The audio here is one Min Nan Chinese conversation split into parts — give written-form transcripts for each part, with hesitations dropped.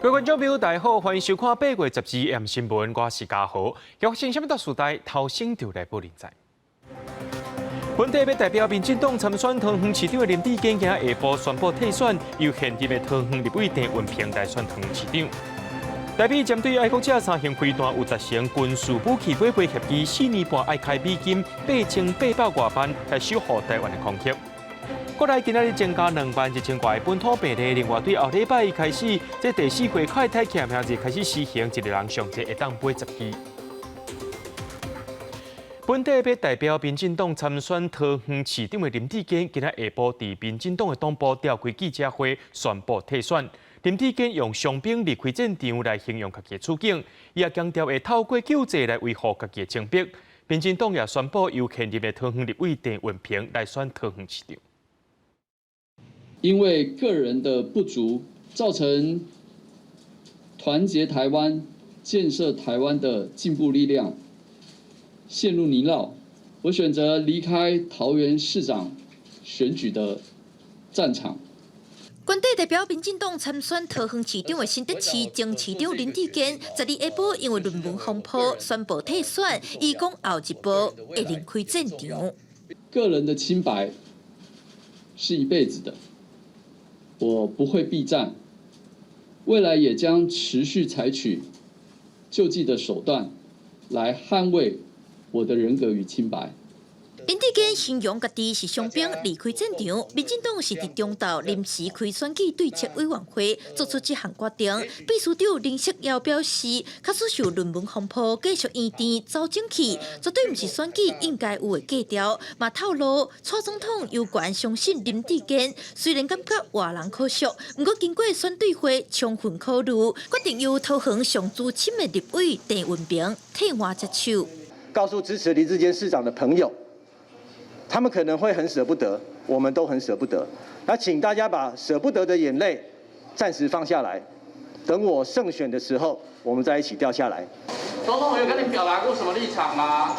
各位觀眾朋友，大家好，歡迎收看8月12 M 新聞，我是嘉豪。發生啥物大事代，頭先就來報您知。本地欲代表民進黨參選桃園市長的林智堅，今下晡宣布退選，由現任的桃園立委鄭運鵬來選桃園市長。台美針對愛國者三型飛彈有達成軍事武器買賣協議，4年半愛開美金8800外萬來守護台灣的空域。國內今仔日增加2萬1千外本土病例，另外對後禮拜一開始，這第四季快篩檢驗日開始實行，一個人上濟會當買10支。本地欲代表民進黨參選桃園市長的林智堅，今仔下晡佇民進黨的黨部召開記者會，宣布退選。林智堅用傷兵離開戰場來形容家己的處境，伊也強調會透過救濟來維護家己的清白。民進黨也宣布由現任的桃園立委鄭運鵬來選桃園市長。因為個人的不足，造成團結台灣、建設台灣的進步力量陷入泥淖。我選擇離開桃園市長選舉的戰場。官邸代表民進黨參選桃園市長的新竹市前市長林智堅，12下晡因為論文風波宣布退選，伊講後一步會離開戰場。個人的清白是一輩子的。我不會避戰，未來也將持續採取救濟的手段來捍衛我的人格與清白。林智堅形容家己是傷兵離開戰場，民進黨是佇中晝臨時開選舉對策委員會做出這項決定。秘書長林錫耀表示，假使受論文風波繼續延遲走整去，絕對毋是選舉應該有的格調。嘛透露，蔡總統有權相信林智堅，雖然感覺換人可惜，毋過經過選對會充分考慮，決定由桃園上資深的立委鄭運鵬替換接手。告訴支持林智堅市長的朋友，他們可能會很捨不得，我們都很捨不得。那請大家把捨不得的眼淚暫時放下來，等我勝選的時候，我們再一起掉下來。總統有跟你表達過什麼立場嗎？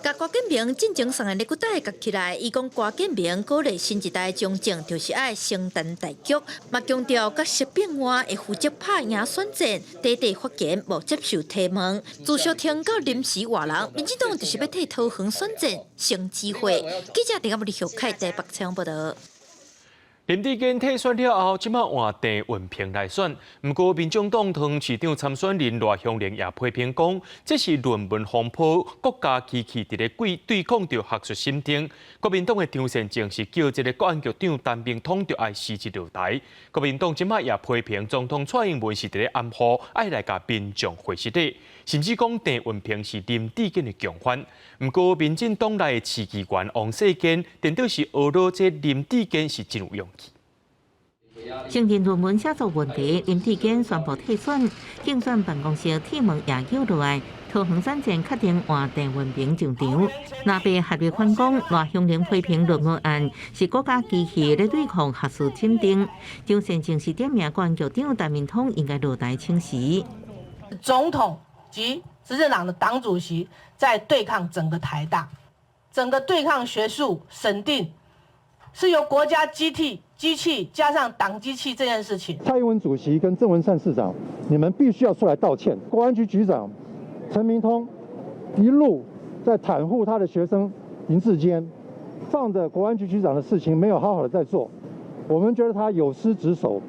共郭建明進前送的禮物袋夾起來，伊講郭建明鼓勵新一代從政就是愛承擔大局，嘛強調角色變換會負責拍贏選戰，短短發言無接受提問。自小聽到臨時換人，民進黨就是欲替桃園選戰先指揮。記者鄭阿李小凱台北採訪報道。林智堅退選了後，這馬換鄭運鵬來選。毋過，民眾黨桃園市長參選人賴香伶也批評講，這是論文風波，國家機器佇咧對對抗著學術審定。國民黨的張善政是叫這個國安局長陳明通著愛辭職落台。國民黨這馬也批評總統蔡英文是佇咧掩護，愛來共民眾回失禮，甚至講鄭運鵬是林智堅的共犯。毋過，民進黨內的市議員王世堅，顛倒是呵咾這林智堅是真有勇氣。承認論文寫作問題，林智堅宣布退選，競選辦公室鐵門也叫落來，桃園選戰確定換鄭運鵬上場。藍白合力反攻，賴香伶批評論文案是國家機器咧對抗學術審定。張善政是點名國安局長陳明通應該落台請辭。總統及執政黨的黨主席在對抗整個台大，整個對抗學術審定，是由國家機器加上黨機器這件事情。蔡英文主席跟鄭文燦市長，你們必須要出來道歉。國安局局長陳明通一路在袒護他的學生林智堅，放著國安局局長的事情沒有好好的在做，我們覺得他有失職守，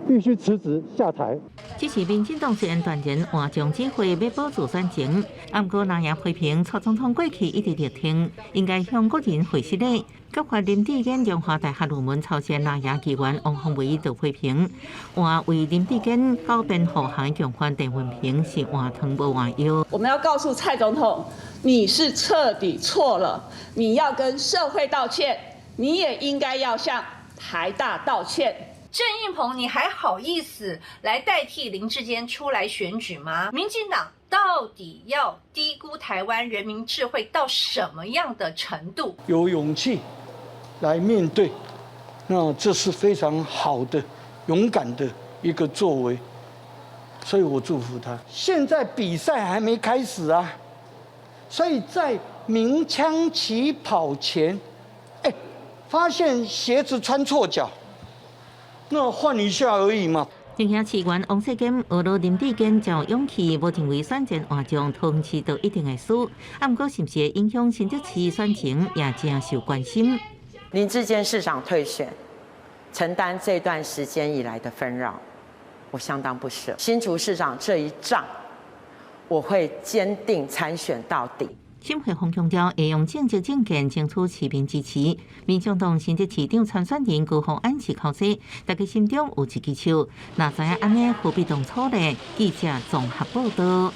必須辭職下台。只是民進黨雖然斷然換將指揮欲保住選情，毋過藍營批評蔡總統過去一直力挺，應該向國人回失禮。揭發林智堅中華大學論文抄襲藍營議員王鴻薇就批評，換為林智堅狡辯護航共犯鄭運鵬是換湯無換藥。我們要告訴蔡總統，你是徹底錯了，你要跟社會道歉，你也應該要向台大道歉。鄭運鵬，你還好意思來代替林智堅出來選舉嗎？民進黨到底要低估台灣人民智慧到什麼樣的程度？有勇氣來面對，那這是非常好的、勇敢的一個作為，所以我祝福他。現在比賽還沒開始啊，所以在鳴槍起跑前，哎，發現鞋子穿錯腳。那換一下而已嘛。前兄市議員王世堅學了林智堅較有勇氣，無認為選戰換將桃園市就一定會輸。啊，毋過是毋是會影響新竹市選情，也誠受關心。林智堅市長退選，承擔這段時間以來的紛擾，我相當不捨。新竹市長這一仗，我會堅定參選到底。審核方強調，會用政治證件爭取市民支持。民進黨新竹市長參選人高虹安是口說，大家心中有一支手。若知影按呢，何必當初呢？記者綜合報道。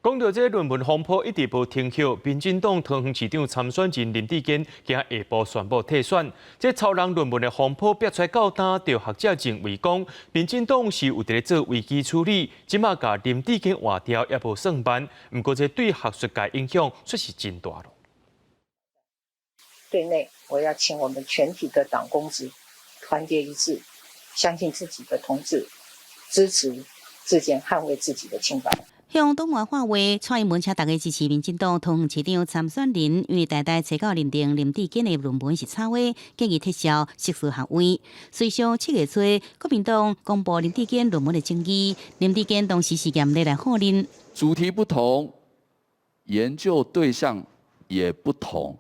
講到這論文風波一直無停歇，民進黨桃園市長參選人林智堅今下晡宣布退選。這抄人論文的風波爆出來到今，就學者認為講，民進黨是有佇咧做危機處理，這馬共林智堅換掉也無算慢。毋過這對學術界影響卻是真大咯。對內，我要請我們全體的黨公職團結一致，相信自己的同志，支持智堅捍衛自己的清白。向黨外發話，蔡英文請大家支持民進黨桃園市長參選人，因為台大冊九認定林智堅的論文是抄的，建議撤銷碩士學位。隨上7月初，國民黨公布林智堅論文的爭議，林智堅當時是嚴厲來否認。主題不同，研究對象也不同，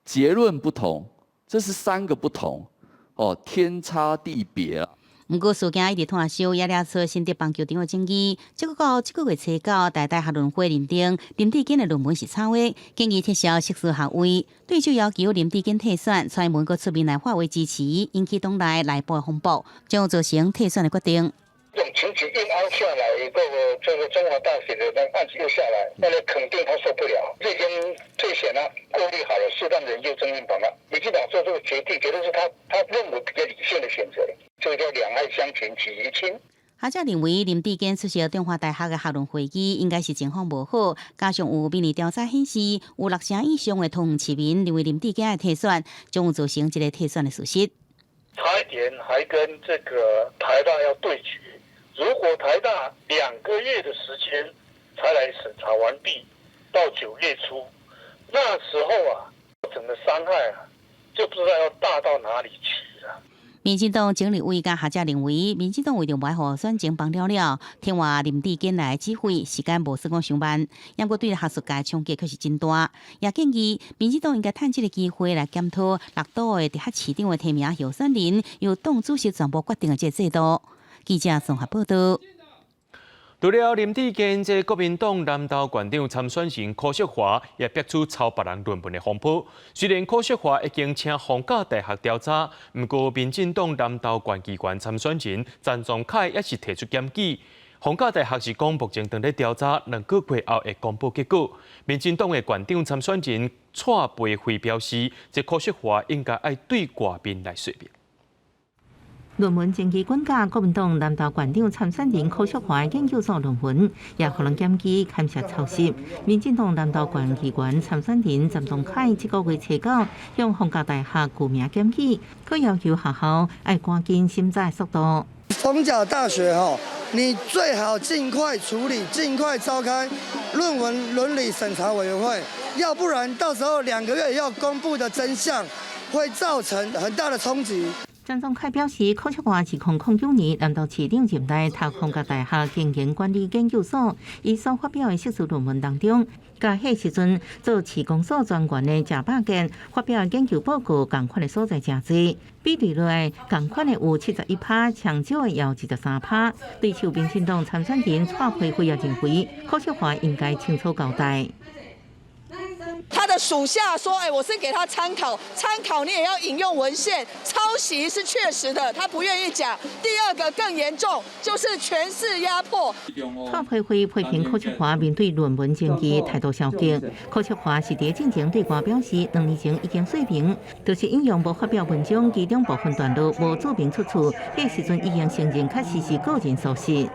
結論不同，這是三個不同，哦，天差地別啊。毋過事件一直拖燒，也惹出新竹棒球場的爭議。這個到這個月初九，台大學倫會認定林智堅的論文是抄的，建議撤銷碩士學位。對手要求林智堅退選，蔡英文閣出面來發話支持，引起黨內內部風暴，將造成退選的決定。這種情形硬凹下來，這個中華大學的那案子又下來，那個肯定他受不了。這已經退選了，過濾好了，適當人就曾運鵬了。民進黨做這個決定，絕對是他認為比較理性的選擇。這個叫兩害相權取其輕。學者認為林智堅出席中華大學的學倫會議，應該是情況無好，加上有民意調查顯示，有6成以上的桃園市民認為林智堅的退選，將有造成這個退選的事實。差一點還跟這個台大要對決。如果台大2個月的時間才來審查完畢，到9月初，那時候啊，整個傷害啊，就不知道要大到哪裡去了。民進黨整理委佮學者認為，民進黨為著無愛予選情崩了了，聽話林智堅來指揮，時間無算講傷慢，毋過對學術界衝擊卻是真大。也建議民進黨應該趁這個機會來檢討六都的直轄市長的提名候選人由黨主席全部決定的這個制度。記者綜合報道。除了林智堅，這國民黨南投縣長參選人柯淑華也爆出抄別人論文的風波。雖然柯淑華已經請逢甲大學調查，毋過民進黨南投縣議員參選人陳宗凱也是提出檢舉。逢甲大學是講目前正咧調查，2個月後會公布結果。民進黨的縣長參選人蔡培慧表示，這柯淑華應該愛對外面來說明。論文爭議滾價，國民黨南投縣長參選人柯淑華研究所論文也予人檢舉牽涉抄襲。民進黨南投縣議員參選人陳宗凱這個月初九向逢甲大學具名檢舉，閣要求學校愛趕緊審查速度。逢甲大學吼，你最好盡快處理，盡快召開論文倫理審查委員會，要不然到時候2個月要公布的真相，會造成很大的衝擊。陳宗凱表示，柯淑華2009年南投市長任內讀逢甲大學經營管理研究所，伊所發表的碩士論文當中，佮彼時陣做市公所專員的謝百傑發表的研究報告仝款的所在誠濟，比對落來，仝款的有71%，上少的有23%。對手民進黨參選人蔡培慧也認為，柯淑華應該清楚交代。他的屬下說：“哎，我是給他參考，參考你也要引用文獻，抄襲是確實的，他不願意講。第二個更嚴重，就是權勢壓迫。” 蔡培慧批評柯淑華面對論文爭議態度消極。柯淑華是佇進前對外表示，2年前已經說明，就是引用無發表文章其中部分段落無注明出處，彼時陣已經承認確實是個人疏失。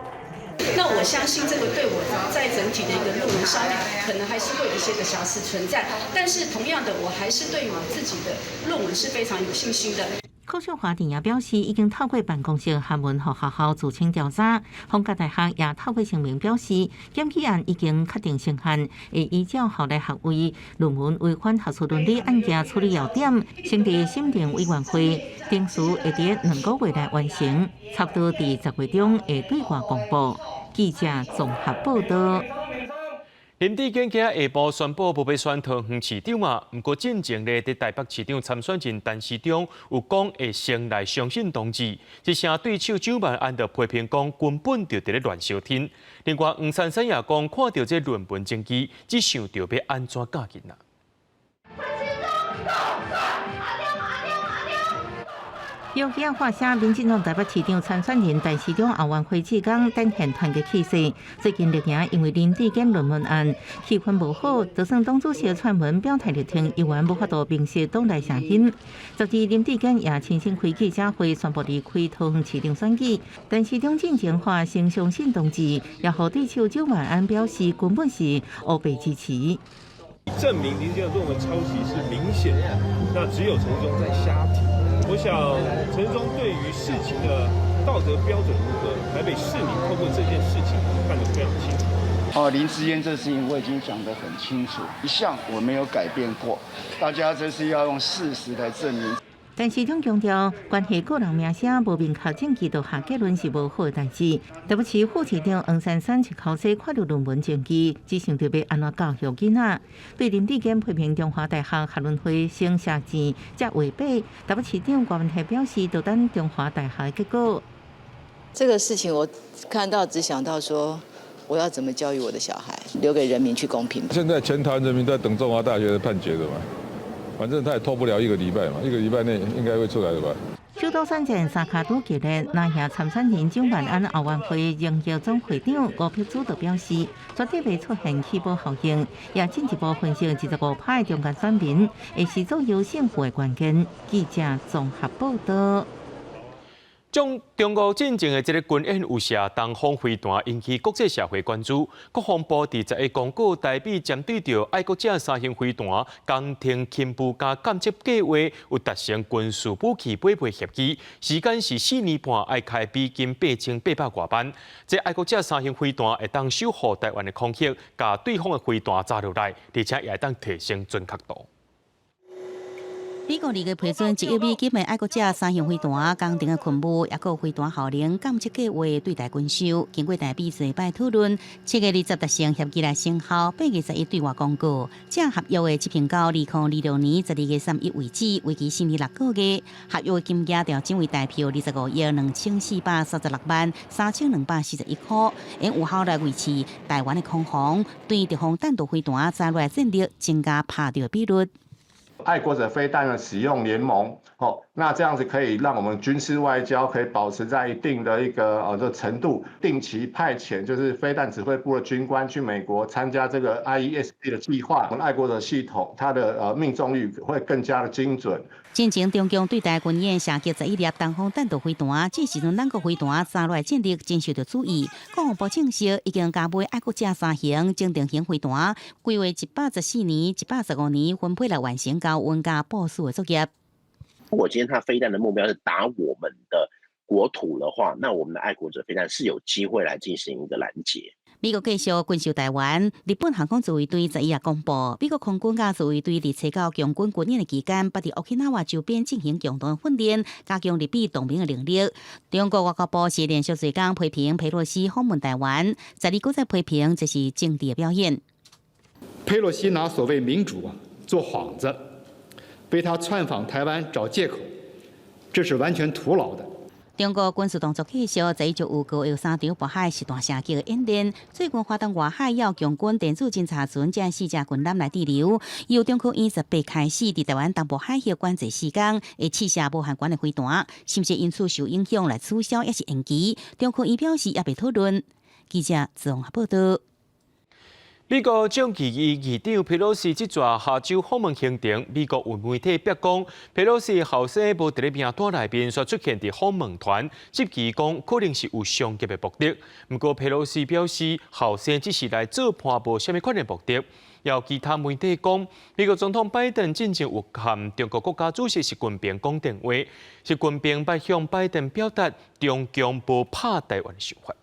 那我相信這個對我在整體的一個論文上面，可能還是會有一些的瑕疵存在。但是同樣的，我還是對於我自己的論文是非常有信心的。柯秀華也表示，已經透過辦公室函文予學校酌情調查。逢甲大學也透過聲明表示，檢舉案已經確定成案，會依照校內學位論文違反學術倫理案件處理要點，成立審定委員會，程序會佇2個月內完成，差不多佇10月中會對外公布。記者綜合報道。林智堅今下晡宣布無欲選桃園市長啊，毋過進前咧佇台北市長參選人陳時中有講會先來相信同志，這聲對手蔣萬安就批評講根本就佇咧亂相聽。另外黃珊珊也講看著這論文證據，只想著欲按怎教囡仔。有記者發聲，民進黨台北市長參選人陳時中後援會志工展現團結氣勢。最近綠營因為林智堅論文案氣氛無好，就算黨主席蔡英文表態力挺，猶原無法度平息黨內聲音。昨日林智堅也親身開記者會宣布離開桃園市長選舉，陳時中進前發聲相信同志，也予對手蔣萬安表示根本是烏白支持。證明林智堅論文抄襲是明顯的，那只有陳時中在瞎提。我想陳時中對於事情的道德標準如何，台北市民透過這件事情看得非常清楚。哦，林智堅這事情我已經講得很清楚，一向我沒有改變過，大家這是要用事實來證明。陳時中強調，關係個人名聲無明確證據就下結論是無好的代誌。台北市副市長黃珊珊一口氣看著論文證據，只想著欲按怎教育囡仔。對林智堅批評中華大學學倫會先寫字才違背，台北市長郭文泰表示，就等中華大學的結果。這個事情我看到只想到說，我要怎麼教育我的小孩，留給人民去公平。現在全台灣人民都在等中華大學的判決的嘛。反正他也拖不了一個禮拜嘛，一個禮拜內應該會出來的吧。首都選戰三跤拄激烈，藍營參選人蔣萬安後援會營業總會長吳碧珠就表示，絕對袂出現棄保效應，也進一步分析25%的中間選民會是左右勝負的關鍵。記者綜合報道。將中國進前的這个軍演有射東風飛彈，引起國際社會關注。國防部佇11公告，台美針對著愛國者三型飛彈工程勤務佮監測計畫，有達成軍事武器買賣協議，時間是4年半，愛開美金8800外萬。這愛國者三型飛彈會當守護台灣的空域，共對方的飛彈炸落來，而且也會當提升準確度。美國2月批准1億美金的愛國者三型飛彈工程的勤務，抑閣飛彈效能監測計畫對台軍售，經過台美濟擺討論，7月20達成協議來生效，8月11對外公告。這合約的執行到2026年12月31為止，為期4年6個月。合約金額調整為台票25億2436萬3241塊，用有效來維持台灣的空防，對敵方彈道飛彈載落來戰力增加拍著的比率。愛國者飛彈的使用聯盟，哦，那這樣子可以讓我們軍事外交可以保持在一定的一個這程度，定期派遣就是飛彈指揮部的軍官去美國參加這個 IESP 的計劃，我們愛國者系統它的命中率會更加的精準。進前中共對台軍演射擊11粒東風彈道飛彈，這時陣咱國飛彈炸落來戰力真受著注意。國防部證實已經加買愛國者三型整定型飛彈，規劃114年、115年分批來完成交運佮部署的作業。如果今天他飛彈的目標是打我們的國土的話，那我們的愛國者飛彈是有機會來進行一個攔截。美國繼續軍售台灣，日本航空自衛隊11也公布，美國空軍佮自衛隊佇初九強軍軍演的期間，捌佇沖繩島周邊進行共同訓練，加強日美同盟的能力。中國外交部是連續濟工批評佩洛西訪問台灣，12閣再批評這是政治的表演。佩洛西拿所謂民主啊做幌子，為他竄訪台灣找借口，這是完全徒勞的。中國軍事動作繼續，11就有高三場渤海實彈射擊的演練。最近華東外海有共軍電子偵察船這四隻軍艦來滯留，由中科院18開始佇台灣東部海域管制時間，會試射無限管的飛彈，是毋是因此受影響來取消抑是延期？中科院表示猶未討論。記者綜合報道。美國眾議院議長佩洛西這逝下週訪問行程，美國有媒體爆講，佩洛西後生無佇咧名單內面，煞出現佇訪問團，質疑講可能是有商業的目的。毋過佩洛西表示，後生只是來做伴，無啥物款的目的。有其他媒體講，美國總統拜登進前有和中國國家主席習近平講電話，習近平捌向拜登表達中共無拍台灣的想法。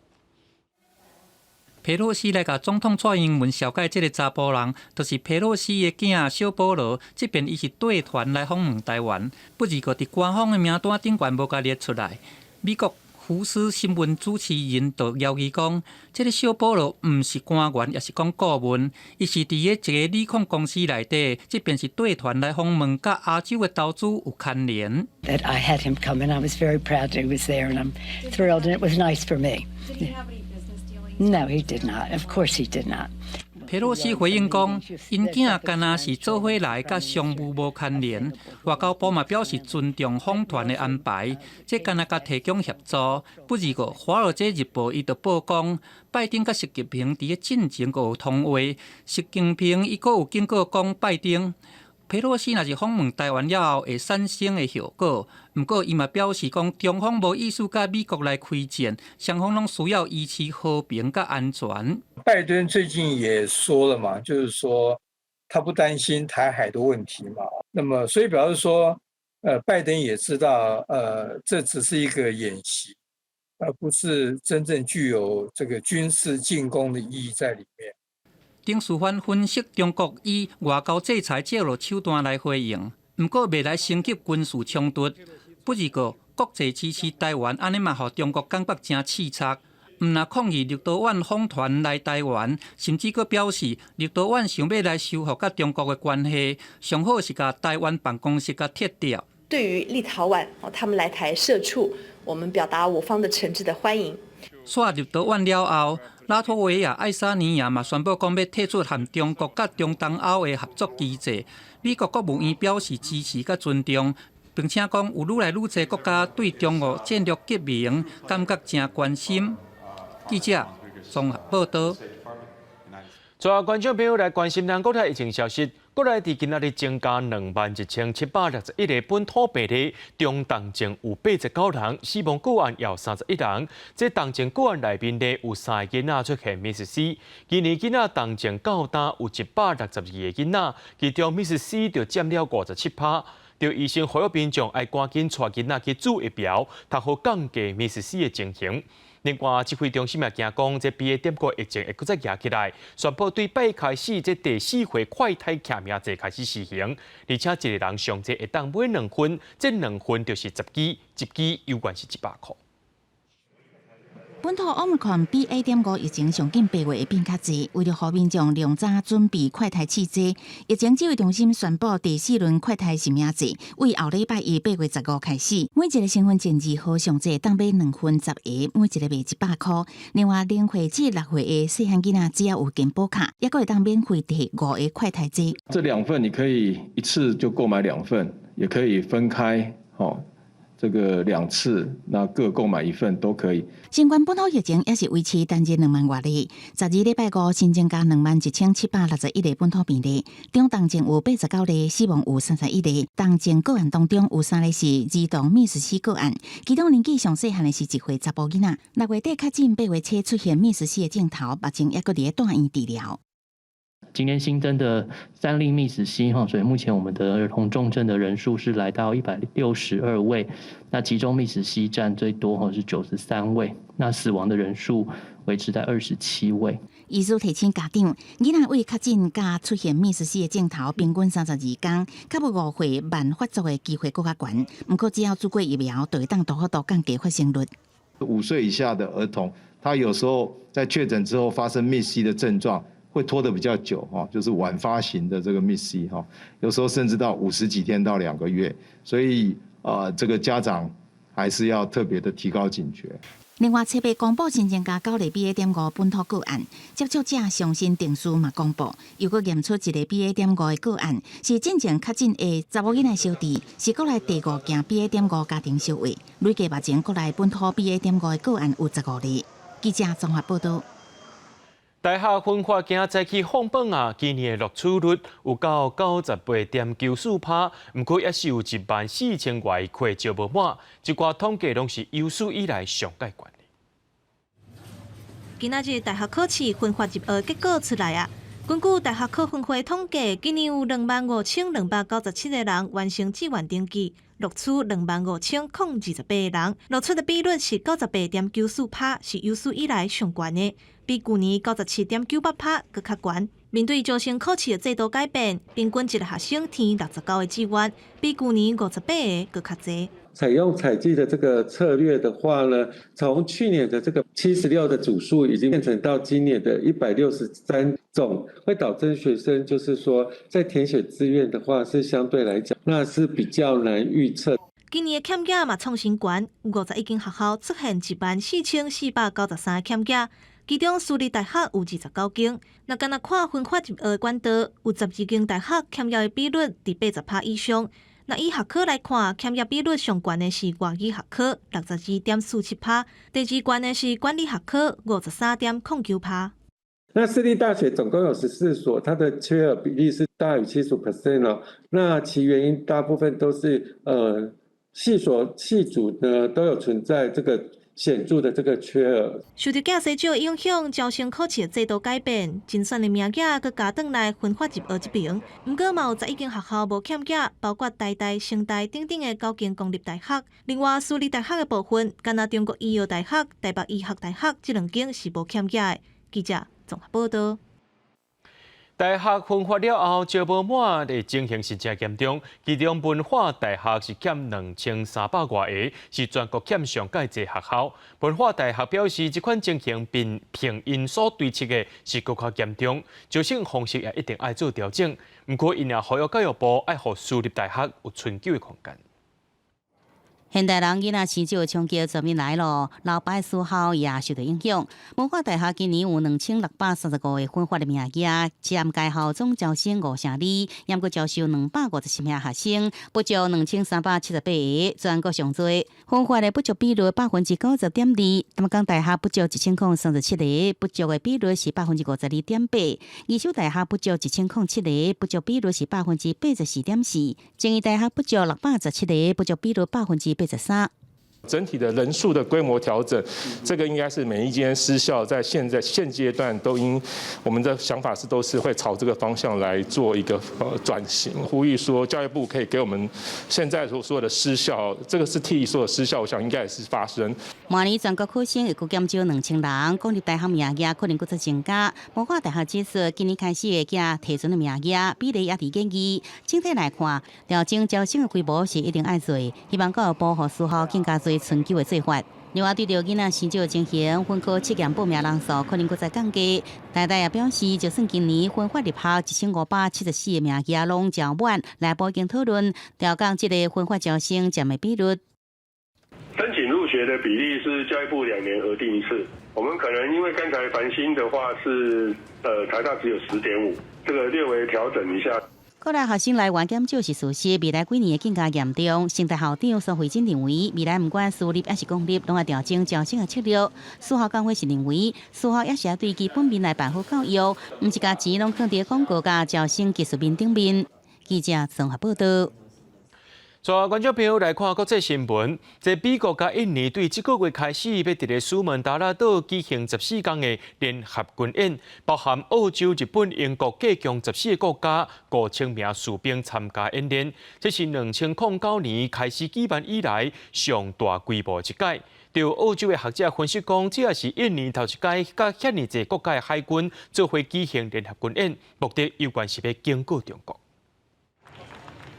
佩洛西來共總統蔡英文紹介這个查埔人，就是佩洛西的囝小保羅。這遍伊是帶團來訪問台灣，不過佇官方的名單頂懸無共列出來。美國福斯新聞主持人就枵伊講，這个小保羅毋是官員，抑是講顧問，伊是佇咧一个鋰礦公司內底，這遍是帶團來訪問，佮亞洲的投資有牽連。 That I had him come, and I was very proud that he was there, and I'm thrilled, and it was nice for me. No, he did not. Of course, he did not. 佩洛西回應講，𪜶囝敢若是做伙來，佮商務無牽連。外交部嘛表示尊重訪團的安排，這敢若共提供協助。不過，《華爾街日報》伊就報講，拜登佮習近平佇咧進前閣有通話，習近平伊閣有警告講，拜登。佩洛西若是訪問台灣了後會產生的後果，毋過伊嘛表示講，中方無意思佮美國來開戰，雙方攏需要維持和平佮安全。拜登最近也說了嘛，就是說他不擔心台海的問題嘛。那麼所以表示說，拜登也知道，這只是一個演習，而不是真正具有這個軍事進攻的意義在裡面。丁樹範分析，中國以外交制裁這路手段來回應，毋過袂來升級軍事衝突。不過，國際支持台灣，按呢嘛，予中國感覺誠刺激。毋若抗議立陶宛訪團來台灣，甚至閣表示立陶宛想欲來修復佮中國的關係，上好是共台灣辦公室共撤掉。對於立陶宛哦，他們來台設處，我們表達我方的誠摯的歡迎。煞立陶宛了後，拉脫維亞、愛沙尼亞嘛宣布講欲退出和中國佮中東歐的合作機制。美國國務院表示支持佮尊重，並且講有愈來愈濟國家對中俄戰略結盟感覺誠關心。記者綜合報道。最後，觀眾朋友來關心咱國內疫情消息。國內佇今仔日增加21,761个本土病例，中重症有89人，死亡個案有31人。這重症個案內面呢，有三个囡仔出現 MIS-C。今年囡仔重症到今有162个囡仔，其中 MIS-C 就佔了57%。著醫生呼籲民眾愛趕緊帶囡仔去注疫苗，通好降低 MIS-C 的情形。另外，指揮中心也驚講，這 BA.5疫情會閣再夯起來，宣布對拜開始這第四回快篩實名制開始實行，而且一个人上濟會當買兩份，這兩份就是十支，一支猶原是100箍。本土 Omicron BA.5疫情上緊8月會變較濟，為著予民眾量早準備快篩試劑，疫情指揮中心宣布第四輪快篩實名制，為後禮拜一8月15開始，每一个身份證字號上濟當買兩份十個，每一个賣100箍。另外，0歲至6歲的細漢囡仔只要有健保卡，猶閣會當免費提五个快篩劑。這兩份你可以一次就購買兩份，也可以分開，哦。這個兩次，那各購買一份都可以。新冠本土疫情也是維持單日2萬外例，12禮拜五新增加21,761个本土病例，中重症有89例，死亡有31例。重症個案當中有三个是兒童 MIS-C 個案，其中年紀上細漢的是1歲查埔囡仔。6月底確診，8月初出現 MIS-C 的症頭，目前猶閣佇咧住院治療。今天新增的三例 MIS-C 哈，所以目前我們的兒童重症的人數是來到162位，那其中 MIS-C 佔最多哈是93位，那死亡的人數維持在27位。醫師提醒家長，囡仔為確診佮出現 MIS-C 的症頭，平均32天，較無5歲慢發作的機會閣較懸。毋過只要注過疫苗，就會當大幅度降低發生率。 5歲以下的兒童，他有時候在確診之後發生 MIS-C 的症狀。會拖得比較久哈，就是晚發型的這個 MIS-C 哈，有時候甚至到50幾天到2個月，所以這個家長還是要特別的提高警覺。另外，初八公布新增加九例 BA.5本土個案，接觸者上新定序嘛公布，又閣驗出一个 BA.5的個案，是進前確診的查某囡仔小弟，是國內第五件 BA.5家庭相話。累計目前國內本土 BA.5的個案有15例。記者綜合報道。大學分發今早起放榜啊！今年的錄取率有到98.94%，毋過猶是有1萬4千外個缺招無滿，這寡統計攏是有史以來上蓋懸的。今仔日大學考試分發入學結果出來啊！根據大學考分會統計，今年有25,297個人完成志願登記，錄取25,028個人，錄取的比率是98.94%，是有史以來上懸的，比舊年97.98%閣較懸。面對招生考試的制度改變，平均一個學生填69個志願，比舊年58個閣較濟。採用採計的這個策略的話呢，從去年的這個76的組數，已經變成到今年的163種，會導致學生就是說，在填寫志願的話，是相對來講，那是比較難預測。今年的欠額嘛創新高，有51間學校出現14,493個欠額，其中私立大學有29間。若干焦看分發入學的管道，有12間大學欠額的比率佇80%以上。若以學科來看，欠額比率上懸的是外語學科，62.47%；第二懸的是管理學科，53.09%。那私立大學總共有14所，它的缺額比例是大於75% 哦。那其原因大部分都是系所系組呢都有存在這個顯著的這個缺額。受著寄生少影響，招生考試制度改變，甄選的名額閣加轉來分發入學這邊。毋過嘛有11間學校無欠額，包括台大、成大等等的九間公立大學。另外，私立大學的部分，干焦中國醫藥大學、台北醫學大學這兩間是無欠額的。記者綜合報道。大學分發了後，招無滿的情形是誠嚴重。其中文化大學是欠2300外個，是全國欠上蓋濟學校。文化大學表示，這款情形比評𪜶所推測的是閣較嚴重，招生方式也一定愛做調整。毋過，𪜶也呼籲教育部愛予私立大學有伸究的空間。現代人囡仔生少的衝擊全面來咯，老牌私校也受到影響。文化大學今年有2635個分發的名額，佔該校總招生5成2，猶閣招收257名學生，不足2378個，全國上濟。分發的不足比率90.2%，淡江大學不足1037個，不足的比率是52.8%。義守大學不足1007個，不足比率是84.4%。正義大學不足617個，不足比率83%。整體的人數的規模調整，這個應該是每一間私校在現在現階段都應，我們的想法是都是會朝這個方向來做一個轉型。呼籲說教育部可以給我們現在所說的私校，這個是替所有私校，我想應該也是發聲。明年全國考生會閣減少2000人，公立大學名額可能閣再增加。文化大學指出，今年開始會寄提存的名額比例也佇建議。整體來看，調整招生的規模是一定愛做，希望教育部予私校更加濟伸究的做法。另外，對著囡仔生少的情形，分科測驗報名人數可能閣再降低。台大也表示，就算今年分發入學1574個名額攏招滿，內部已經討論調降這個分發招生佔的比率。申請入學的比例是教育部2年核定一次，我們可能因為剛才繁星的話是，台大只有10.5，這個略微調整一下。國內學生來源減少是事實，未來幾年會更加嚴重。成大校長蘇慧珍認為，未來毋管私立抑是公立，攏愛調整招生的策略。私校工會是認為，私校也是愛對基本面來辦好教育，毋是共錢攏囥佇廣告佮招生技術面頂面。記者綜合報道。帶觀眾朋友來看國際新聞，這美國佮印尼對這個月開始欲佇咧蘇門答臘島舉行14天的聯合軍演，包含澳洲、日本、英國計共14個國家5000名士兵參加演練。這是2009年開始舉辦以來上大規模一屆。著澳洲的學者分析講，這也是印尼頭一擺佮遐爾濟國家的海軍做伙舉行聯合軍演，目的猶原是欲警告中國。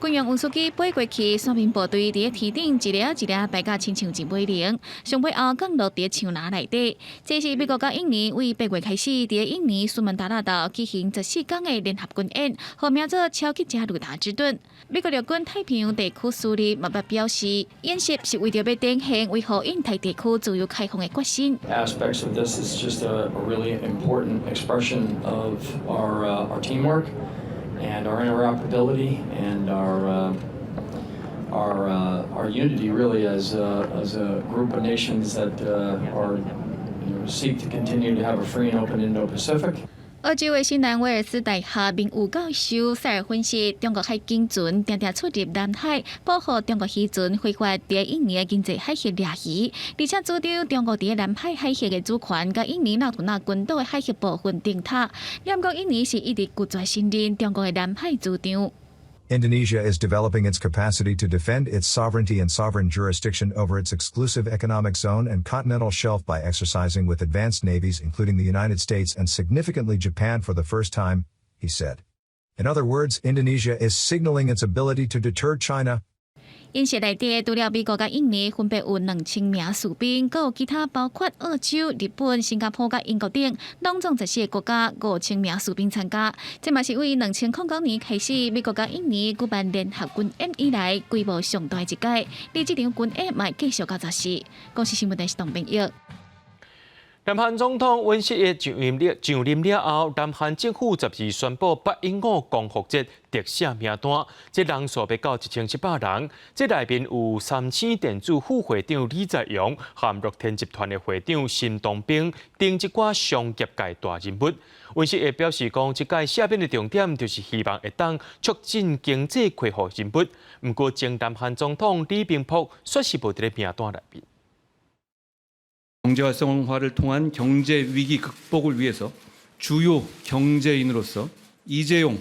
軍用運輸機飛過去，傘兵部隊佇天頂一粒一粒排甲親像魚尾龍，上尾後降落佇樹林內底。這是美國佮印尼對8月開始佇印尼蘇門答臘島舉行14天的聯合軍演，號名做超級加魯達之盾。美國陸軍太平洋地區司令嘛表示，演習是為著欲展現維護印太地區自由開放的決心。 Aspects of this is just a really important expression of our teamwork and our interoperability and our unity really as a group of nations that are seek to continue to have a free and open Indo-Pacific. 澳洲的新南威爾斯大學名譽教授塞爾分析，中國海警船定定出入南海，保護中國漁船非法佇印尼的經濟海域掠魚，而且主張中國佇南海海域的主權，佮印尼納圖納群島的海域部分頂頭。毋過印尼是一直拒絕承認中國的南海主張。 Indonesia is developing its capacity to defend its sovereignty and sovereign jurisdiction over its exclusive economic zone and continental shelf by exercising with advanced navies, including the United States and significantly Japan, for the first time, he said. In other words, Indonesia is signaling its ability to deter China. 演習內底，除了美國佮印尼分別有2000名士兵，閣有其他包括澳洲、日本、新加坡佮英國等，攏總14個國家5000名士兵參加。這嘛是為2009年開始，美國佮印尼舉辦聯合軍演以來規模上大一屆。而這場軍演嘛會繼續到14。公視新聞電視董編譯。南韓總統尹錫悅上任了後，南韓政府12宣布八一五光復節特赦名單，這人數欲到1700人。這內面有三星電子副會長李在鎔和樂天集團的會長辛東彬等一寡商業界大人物。尹錫悅表示講，這屆赦免的重點就是希望會當促進經濟恢復人物。毋過前南韓總統李明博煞是無佇咧名單內面。 경제활성화를 통한 경제 위기 극복을 위해서 주요 경제인으로서 이재용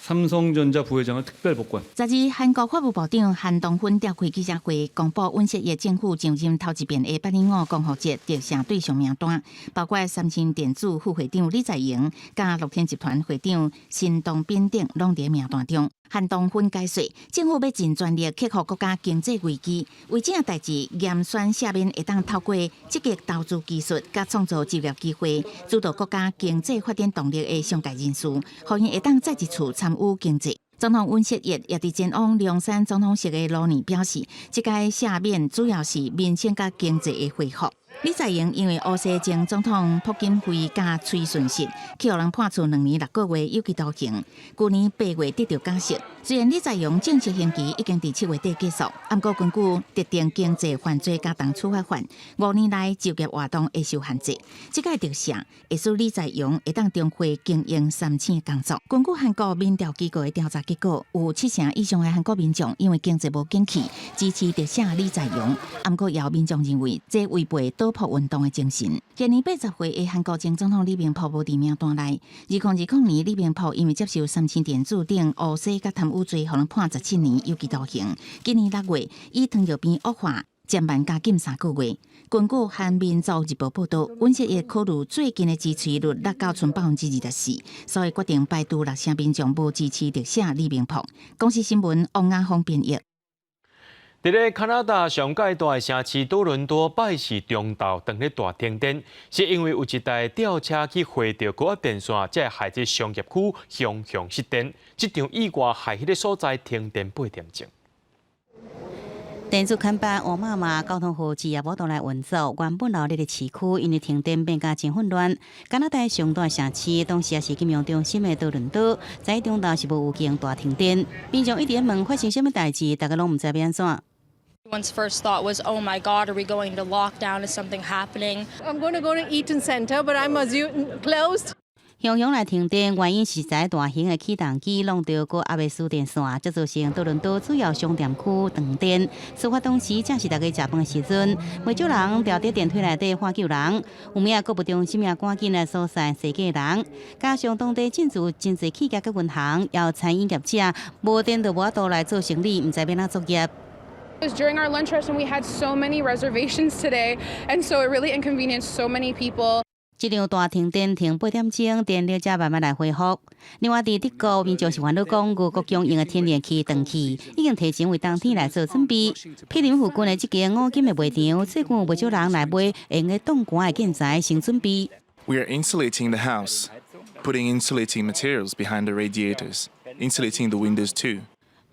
삼성전자 부회장을 특별 복권。 12日，韓國法務部長韓東勳召開記者會，公布尹錫悅政府上任頭一遍的八一五光復節特赦對象名單，包括三星電子副會長李在鎔、佮樂天集團會長辛東彬等，攏佇名單中。韓東勳解說，政府欲盡全力克服國家經濟危機，為這代誌嚴選赦免會當透過積極投資技術、佮創造就業機會，主導國家經濟發展動力的商界人士，予𪜶會當再一次參與經濟。總統尹錫悅也佇前往龍山總統室的路呢表示，這屆赦免主要是民生佮經濟的恢復。李在鎔因為訛詐前總統朴槿惠佮崔順實，去予人判處2年6個月有期徒刑。舊年8月得著假釋。雖然李在鎔正式刑期已經佇7月底結束，毋過根據特定經濟犯罪加重處罰法，5年內就業活動會受限制。這屆特赦會使李在鎔會當重回經營三星工作。根據韓國民調機構的調查結果，有七成以上的韓國民眾因為經濟無景氣，支持特赦李在鎔。毋過也有民眾認為這違背倒朴運動的精神。現年80歲的韓國前總統李明博無佇名單內。2020年，李明博因為接受三星電子等烏紗佮貪污罪，予人判17年有期徒刑。今年6月，以糖尿病惡化，暫緩監禁3個月。根據韓民族日報報導，尹錫悅考慮最近的支持率落到賰24%，所以決定排除六成民眾無支持特赦李明博。公視新聞王亞峰編譯。佇咧加拿大上蓋大的城市多倫多，拜四中晝當咧大停電，是因為有一台吊車去橫著高壓電線，才會害這商業區雄雄失電。這場意外害彼个所在停電8點鐘。電子看板、沃爾瑪、交通號誌也無倒來運作。原本熱鬧的市區因為停電變甲真混亂。加拿大上大城市，同時也是金融中心的多倫多，在中晝是無預警大停電。民眾一直問發生啥物代誌，大家攏毋知欲按怎。 One's first thought was, "Oh my God, are we going to lockdown? Is something happening?" I'm going to go to Eaton Centre, but I'm assuming closed. 雄雄來停電，原因是在大型的起動機弄著高壓的輸電線，才造成多倫多主要商店區斷電。事發當時正是大家食飯的時陣，袂少人牢佇電梯內底喊救人。有影購物中心也趕緊來疏散踅街人。加上當地進駐真濟企業佮銀行，抑有餐飲業者，無電就無法度來做生理，毋知欲按怎作業。 It was during our lunch rush and we had so many reservations today, and so it really inconvenienced so many people. 這場大停電停8點鐘，電力才慢慢來恢復。另外，佇德國民眾是煩惱講，俄國供應的天然氣斷去，已經提前為冬天來做準備。毗鄰附近的這間五金的賣場，最近有袂少人來買會用擋寒的建材先準備。 We are insulating the house, putting insulating materials behind the radiators, insulating the windows too.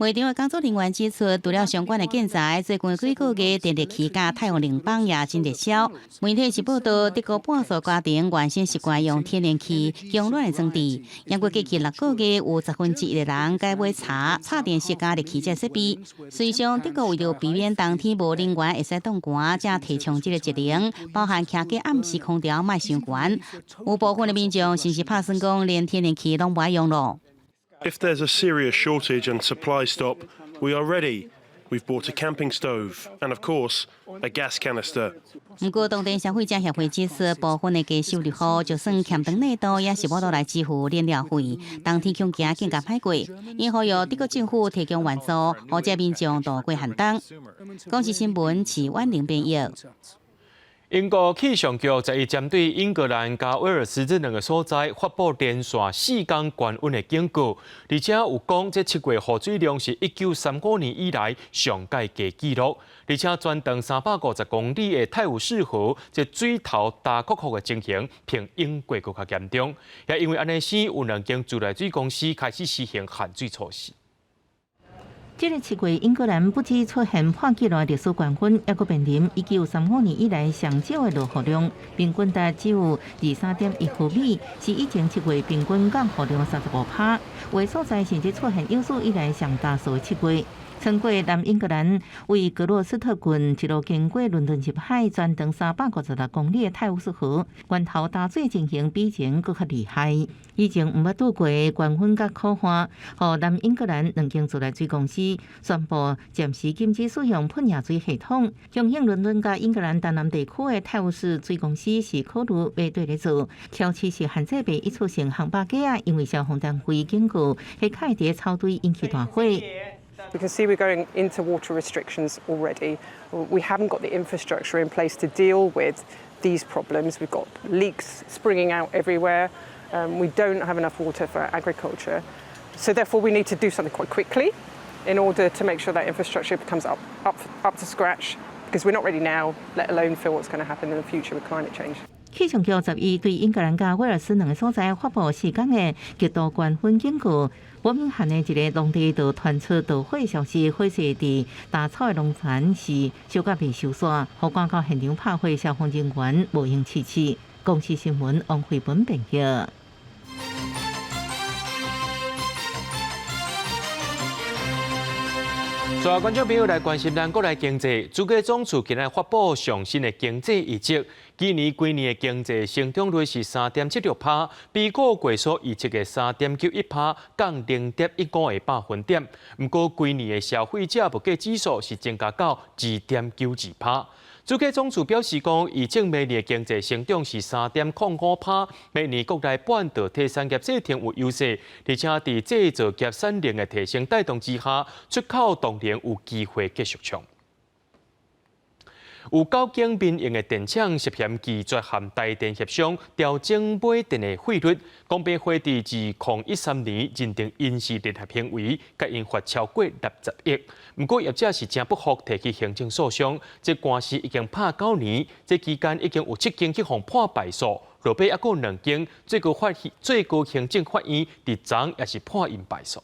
賣場的工作人員指出，除了相關的建材，最近幾個月電熱器佮太陽能板也真熱銷。媒體是報道，德國半數家庭原先習慣用天然氣供暖的裝置，不過過去6個月有1/10的人改買柴、插電式加熱器這設備。實際上，德國為著避免冬天無能源會使凍寒，才提倡這個節能，包含徛家暗時空調莫傷懸。有部分的民眾甚至拍算講，連天然氣攏無愛用囉。 If there's a serious shortage and supply stop, we are ready. We've bought a camping stove and, of course, a gas canister. 毋過，當地消費者協會指出，部分的低收入戶就算欠長內度，也是無法度來支付燃料費，冬天恐驚更加歹過。𪜶呼籲德國政府提供援助，予這民眾度過寒冬。公視新聞徐婉玲編譯。英國氣象局十一針對英格蘭佮威爾斯這兩个所在發布連續4工懸溫的警告，而且有講這7月雨水量是1935年以來上蓋低紀錄，而且全長350公里的泰晤士河這水頭焦涸涸的情形，比英國閣較嚴重。也因為按呢，有兩間自來水公司開始實行限水措施。這个7月，英格蘭不止出現破紀錄的歷史懸溫，猶閣面臨1935年以來上少的落雨量，平均值只有23.1毫米，是以前7月平均降雨量35%。有的所在甚至出現有史以來上焦燥的7月。穿過南英格蘭，位格洛斯特郡一路經過倫敦入海，全長356公里的泰晤士河，源頭焦水情形比以前閣較厲害。以前毋捌拄過懸溫佮苦旱，予南英格蘭兩間自來水公司宣布暫時禁止使用噴灑水系統。供應倫敦佮英格蘭東南地區的泰晤士水公司是考慮欲綴咧做，喬治是限制賣一次性烘肉架仔，因為消防單位警告，彼囥佇草堆引起大火。 We can see we're going into water restrictions already. We haven't got the infrastructure in place to deal with these problems. We've got leaks springing out everywhere. We don't have enough water for agriculture. So therefore we need to do something quite quickly in order to make sure that infrastructure becomes up to scratch, because we're not ready now, let alone for what's going to happen in the future with climate change. 氣象局十一對英格蘭佮威爾斯兩个所在發布4工的極度懸溫警告。伯明翰的一个農地就傳出著火消息，火勢佇稻草的農田是燒甲未收煞，予趕到現場拍火消防人員無閒試試。公視新聞王慧文編譯。所有觀眾朋友來關心咱國內經濟，主計總處今日發布上新的經濟預測，今年規年的經濟成長率是3.76%，比過去所預測的3.91%降0.15個百分點。毋過規年的消費者物價指數是增加到2.92%。主計總處表示講，預測明年的經濟成長是3.05%，明年國內半導體產業製程有優勢，而且佇製造業產能的提升帶動之下，出口動能有機會繼續衝。有九間民營的電廠涉嫌拒絕和台電協商調整買電的費率，公平會佇2013年認定𪜶是聯合行為，共𪜶罰超過60億。毋過業者是誠不服，提起行政訴訟，這官司已經拍9年，這期間已經有7間去予判敗訴，落尾猶閣有2間最高行政法院佇昨也是判𪜶敗訴。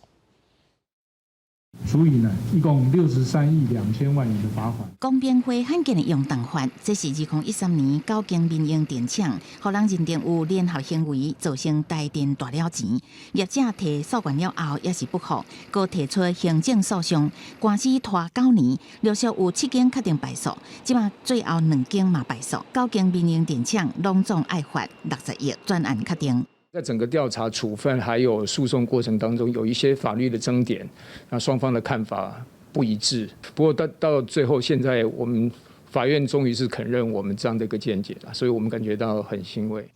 處以呢，一共63億2000萬元的罰款。公平會罕見的用重罰，這是2013年九間民營電廠，予人認定有聯合行為，造成台電大了錢。業者提訴願了後，也是不服，閣提出行政訴訟，官司拖9年，陸續有7間確定敗訴，這馬最後2間嘛敗訴，九間民營電廠攏總愛罰60億，全案確定。在整個調查、處分還有訴訟過程當中，有一些法律的爭點，那雙方的看法不一致。不過到最後，現在我們法院終於是肯認我們這樣的一個見解了，所以我們感覺到很欣慰。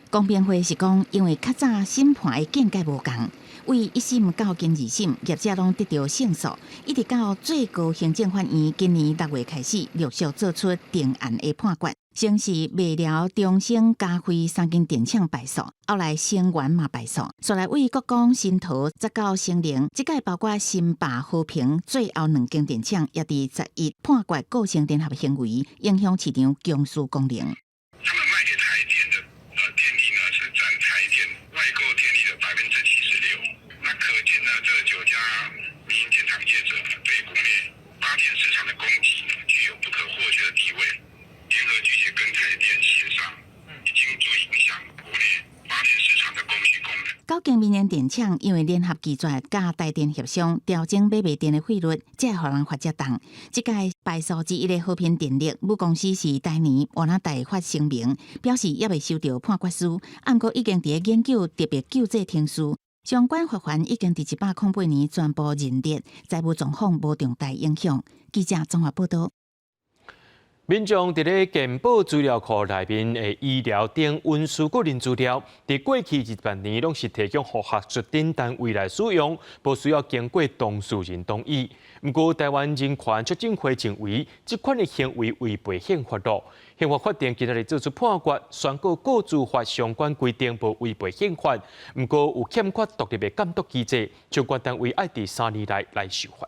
公平會是講，因為較早審判的見解無仝，對一審到經二審，業者攏得著勝訴，一直到最高行政法院今年6月開始陸續做出定案的判決。先是麥寮、中興、嘉惠三間電廠敗訴，後來聲原嘛敗訴，煞來對國光、新桃，再到成能，這屆包括新霸、和平，最後兩間電廠也佇11判決構成聯合行為，影響市場供需功能。他們賣給台電的電力呢，是佔台電外購電力的76%。那可見呢，這9家民營電廠業九間民營電廠因為聯合拒絕佮台電協商調整買賣電的費率，才會予人罰遮重。這屆敗訴之一的和平電力母公司是台泥，換仔代發聲明，表示猶未收著判決書，毋過已經佇咧研究特別救濟程序。相關罰鍰已經佇108年全部認列，財務狀況無重大影響。記者綜合報導。民眾佇咧健保資料庫內面的醫療等隱私個人資料，佇過去20年攏是提供予學術等單位來使用，無需要經過當事人同意。毋過，台灣人權促進會認為，這款的行為違背憲法咯。憲法法庭今仔日做出判決，宣告個資法相關規定無違背憲法。毋過，有欠缺獨立的監督機制，相關單位愛佇3年內來修法。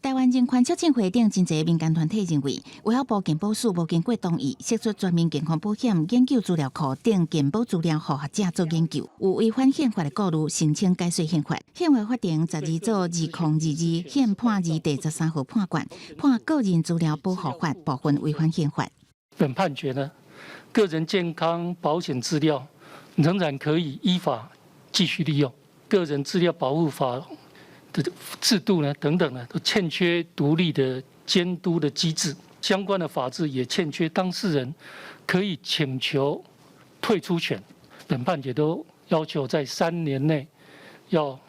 台灣人權促進會等真濟民間團體認為，衛福部健保署無經過同意，釋出全民健康保險研究資料庫等健保資料，予學者做研究，有違反憲法的顧慮，申請解說憲法。憲法法庭12做2022憲判字第13號判決，判個人資料保護法部分違反憲法。本判決呢，個人健康保險資料仍然可以依法繼續利用，個人資料保護法的制度呢，等等呢，都欠缺獨立的監督的機制，相關的法制也欠缺當事人可以請求退出權。本判決都要求在3年內要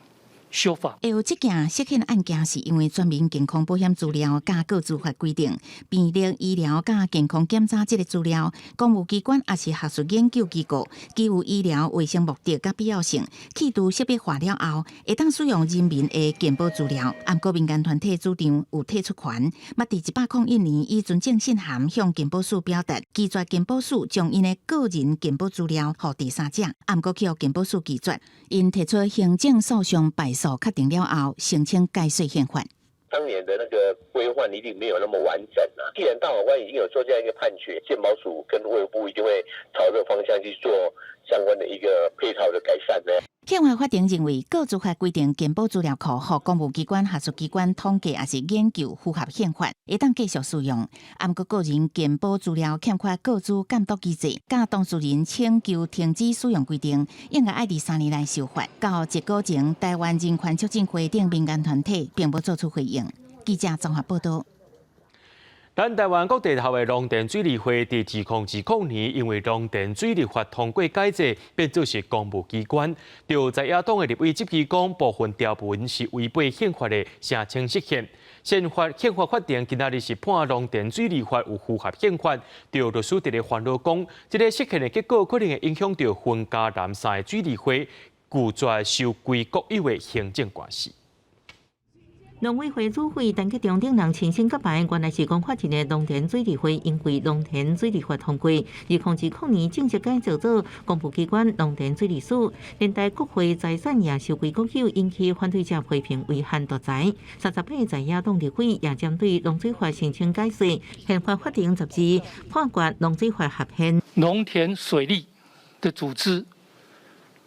修法。會有這件釋憲案件，是因為全民健康保險資料佮個資法規定，病歷、醫療佮健康檢查這个資料，公務機關抑是學術研究機構，基於醫療衛生目的佮必要性，去除識別化了後，會當使用人民的健保資料。毋過民間團體主張有退出權，捌佇101年以存證信函向健保署表達，拒絕健保署將𪜶的個人健保資料予第三者，毋過去予健保署拒絕，𪜶提出行政訴訟敗訴。確定了後，申請解說憲法。當年的那個規範一定沒有那麼完整啊。既然大法官已經有做這樣一個判決，健保署跟衛福部一定會朝這個方向去做相關的一個配套的改善呢。憲法法庭認為，個資法規定健保資料庫予公務機關、學術機關統計抑是研究符合憲法，會當繼續使用。毋過個人健保資料欠缺個資監督機制，佮當事人請求停止使用規定，應該愛佇3年內修法。到截稿前，台灣人權促進會等民間團體並無做出回應。記者綜合報導。咱台灣各地頭的農田水利會佇2020年，因為農田水利法通過改制，變做是公務機關。就在野黨的立委質疑講，部分條文是違背憲法的，聲稱釋憲。憲法法庭今仔日是判農田水利法有符合憲法。就律師佇咧煩惱講，這个釋憲的結果可能會影響著雲嘉南三个水利會拒絕收歸國有的行政官司。農委會主委陳吉仲等人親身揭牌，原來是公法人的農田水利會，因為農田水利法通過，2020年正式改造做公務機關農田水利署，連帶國會財產也收歸國有，引起反對者批評違憲奪財。38个在野黨立委也針對農水法申請解說，憲法法庭12判決農水法合憲。農田水利的組織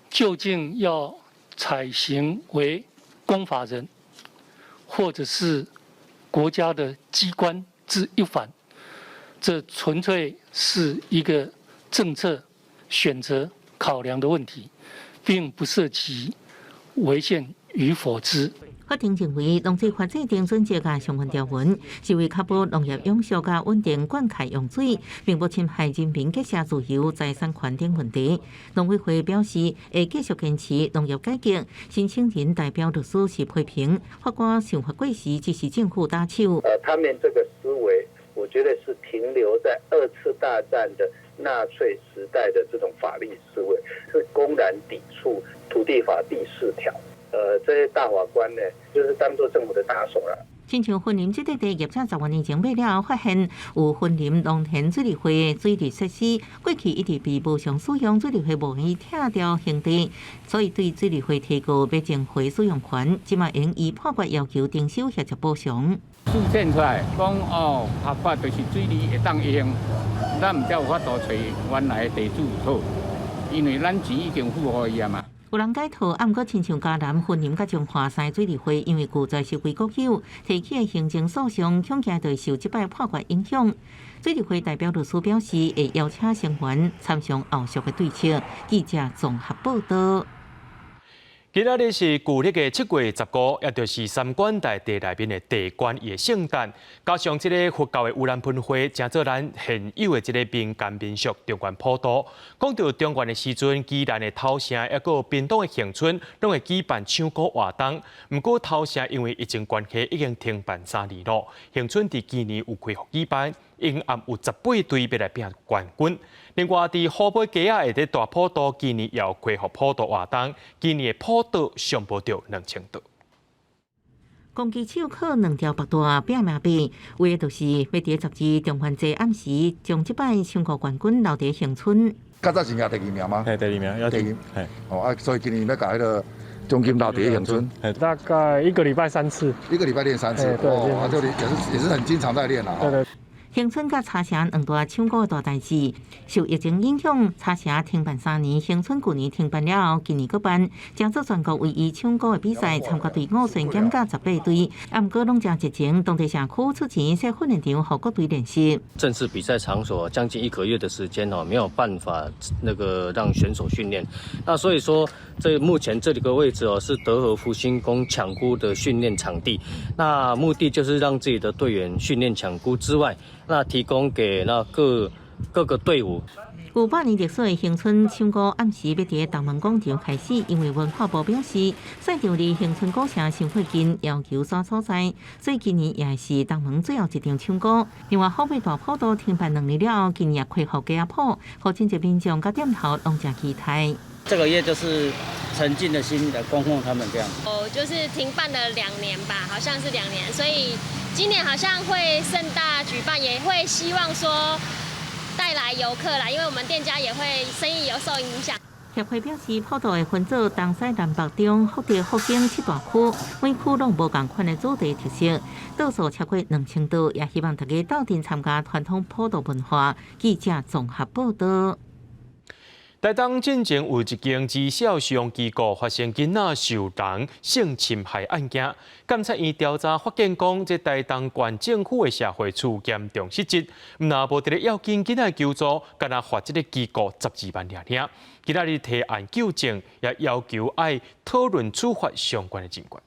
究竟要採行為公法人，或者是國家的機關之一環，這純粹是一個政策選擇考量的問題，並不涉及違憲與否之。法庭認為，農水法制定準則佮相關條文，是為確保農業永續佮穩定灌溉用水，並無侵害人民結社自由、財產權等問題。農委會表示，會繼續堅持農業改革。申請人代表律師是批評法官想法過時，只是政府打手。他們這個思維，我覺得是停留在二次大戰的納粹時代的這種法律思維，是公然抵觸土地法第4條。這些大法官呢，就是當做政府的打手啦。親像雲林這塊地業者10外年前買了後，發現有雲林農田水利會的水利設施，過去一直被無償使用，水利會無願意拆掉興地，所以對水利會提告欲爭回使用權，這馬會依判決要求徵收協助補償。試驗出來講哦，合法就是水利會當用，咱毋才有法度揣原來的地主討，因為咱錢已經付予伊啊嘛。有人改套，毋過親像嘉南、雲林佮彰化三个水利會，因為拒絕收歸國有，提起的行政訴訟，恐驚會受這擺判決影響。水利會代表律師表示，會邀請成員參詳後續的對策。記者綜合報道。今仔日是舊曆的7月15，也就是三官大帝內面的地官伊的聖誕，加上這个佛教的盂蘭盆會，成做咱現有的這个民間民俗中元普渡。講到中元的時陣，宜蘭的頭城抑閣屏東的恆春，攏會舉辦搶孤活動。毋過頭城因為疫情關係，已經停辦3年咯。恆春佇今年有恢復舉辦，迎暗有18隊欲來拼冠軍。另外，佇虎尾街仔的大普渡，今年也有恢復普渡活動。今年的普渡上無著2000桌。攻擊手靠兩條腹帶拼命比，為的就是欲佇12中元節暗時，將這擺搶孤冠軍留佇恆春。較早是贏第二名嗎？係第二名，第二。係。哦啊，所以今年欲共彼个獎金留佇恆春。大概一個禮拜三次。一個禮拜練三次。對。哦，啊，這裡也是很經常在練啦。對對。恆春佮茶城兩大搶孤大代誌，受疫情影響，茶城停辦3年，恆春舊年停辦了後，今年閣辦，成做全國唯一搶孤的比賽，參加隊伍雖然減到18隊，毋過攏誠熱情，當地社區出錢設訓練場，予各隊練習。正式比賽場所將近一個月的時間哦，沒有辦法那個讓選手訓練。那所以說，這目前這裡個位置哦，是德和福興宮搶孤的訓練場地。那目的就是讓自己的隊員訓練搶孤之外，那提供給那各個隊伍。有百年歷史的恆春搶孤暗時欲佇東門廣場開始，因為文化部表示，賽場離恆春古城傷近，要求選所在，所以今年也是東門最後一場搶孤。另外，虎尾大普渡停辦2年了後，今年也恢復街仔普，予真濟民眾佮店頭攏誠期待。這個月就是誠敬的心來供奉他們這樣。哦，就是停辦了2年吧，好像是2年，所以今年好像會盛大舉辦，也會希望說帶來遊客啦，因為我們店家也會生意有受影響。協會表示，普渡會分做東西南北中、福德、福興七大區，每區攏無仝款的主題特色，桌數超過2000桌，也希望大家鬥陣參加傳統普渡文化。記者綜合報道。台東進前有一間兒少收容機構發生囡仔受人性侵害案件，檢察院調查發現講，這台東縣政府的社會處嚴重失職，毋但無佇咧要緊囡仔求助，干焦罰這个機構12萬爾爾。今仔日提案糾正，也要求愛討論處罰相關的人員。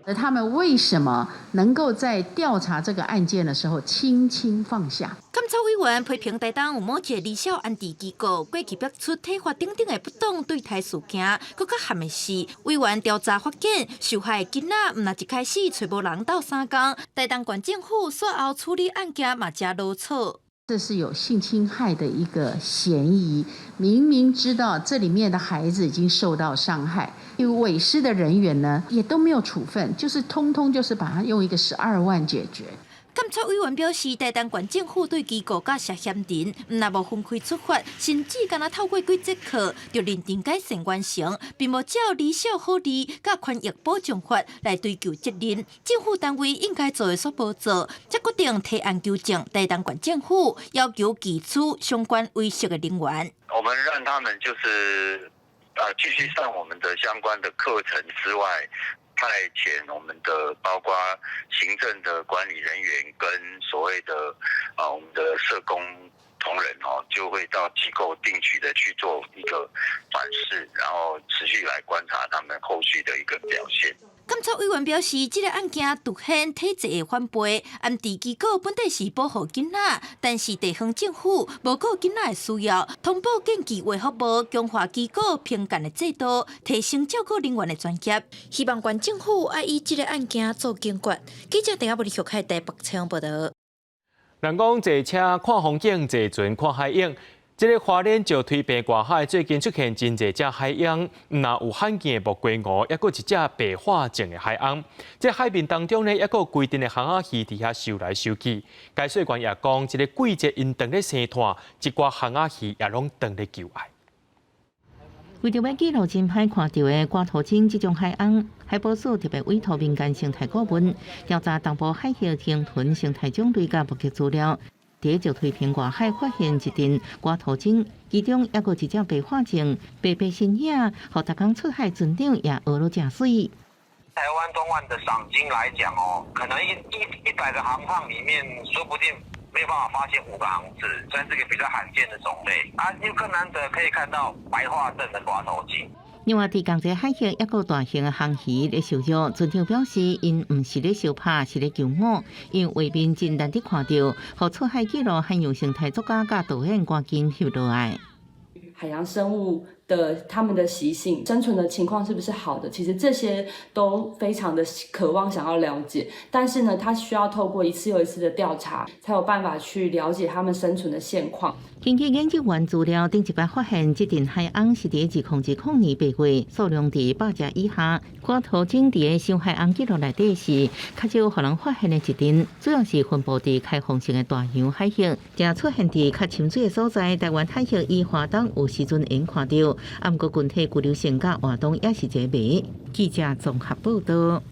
而他們為什麼能夠在調查這個案件的時候輕輕放下？監察委員批評台東有某一个兒少安置機構過去爆出體罰等等的不當對待事件，閣較譀的是，委員調查發現，受害的囡仔毋但一開始揣無人鬥相共，台東縣政府煞後處理案件嘛誠囉嗦。這是有性侵害的一個嫌疑，明明知道這裡面的孩子已經受到傷害，有委施的人員呢，也都沒有處分，就是通通就是把它用一個12萬解決。監察委員表示，台東縣政府對機構佮涉嫌人，毋但無分開處罰，甚至干焦透過幾節課就認定改善完成，並無照兒少福利佮權益保障法來追究責任。政府單位應該做的煞無做，才決定提案糾正台東縣政府，要求移除相關委託的人員。我們讓他們就是繼續上我們的相關的課程之外，派遣我們的包括行政的管理人員跟所謂的我們的社工同仁哦，就會到機構定期的去做一個訪視，然後持續來觀察他們後續的一個表現。監察委員表示，這个案件凸顯體制的反背。安置機構本底是保護囡仔，但是地方政府無顧囡仔的需要，通報建議衛福部強化機構評鑑的制度，提升照顧人員的專業。希望縣政府愛以這个案件做警覺。記者鄭阿伯玉海台北採訪報道。人講坐車看風景，坐船看海湧。這个花蓮石推坪外海最近出現真濟隻海鶯，毋但有罕見的木瓜鼇，抑閣一隻白化症的海鶯。這海面當中呢，抑閣有規陣的魟仔魚佇遐游來游去。解說員也講，這个季節𪜶當咧生湠，一寡魟仔魚也攏當咧求愛。為著欲記錄真歹看著的掛塗鐘這種海鶯，海保署特別委託民間生態顧問調查東部海域鯨豚生態種類佮目擊資料。佇佇石推坪外海發現一陣寡頭鯨，其中猶閣一隻白化症，白白身影，予逐工出海船長也學了誠媠。台灣東岸的賞鯨來講哦，可能100個航趟裡面，說不定沒有辦法發現5個航次，算是個比較罕見的種類。啊，又更難得可以看到白化症的寡頭鯨。另外，佇仝一个海域，猶閣大型的魟魚咧受虐，船長表示，𪜶毋是咧相拍，是咧求偶。因為畫面真難得看著，予出海記錄海洋生態作家佮導演趕緊翕落來。海洋生物的它們的習性、生存的情況是不是好的？其實這些都非常的渴望想要了解，但是呢，它需要透過一次又一次的調查，才有辦法去了解它們生存的現況。根據研究員資料，頂一擺發現這陣海魟是佇2020年8月，數量佇100隻以下。寡頭鯨佇個深海魟記錄內底是較少予人發現的一陣，主要是分布佇開放性的大洋海域，正出現佇較深水的所在。台灣海域與華東有時陣會看著，啊，毋過群體居留性佮活動也是一個謎。記者綜合報道。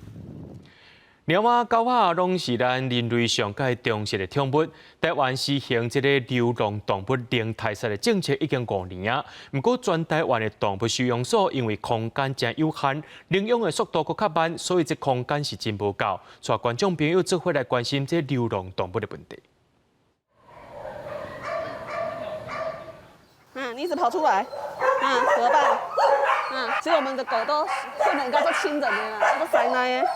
貓仔、狗仔攏是咱人類上蓋重視的寵物。台灣實行這个流浪動物零刣殺的政策已經5年啊。毋過全台灣的動物收容所因為空間誠有限，領養的速度閣較慢，所以這空間是真無夠。帶觀眾朋友做伙來關心這流浪動物的問題。嗯，你一直跑出來，嗯，怎麼辦？嗯，所以我們的狗都變成叫做親人的啦，叫做師奶的。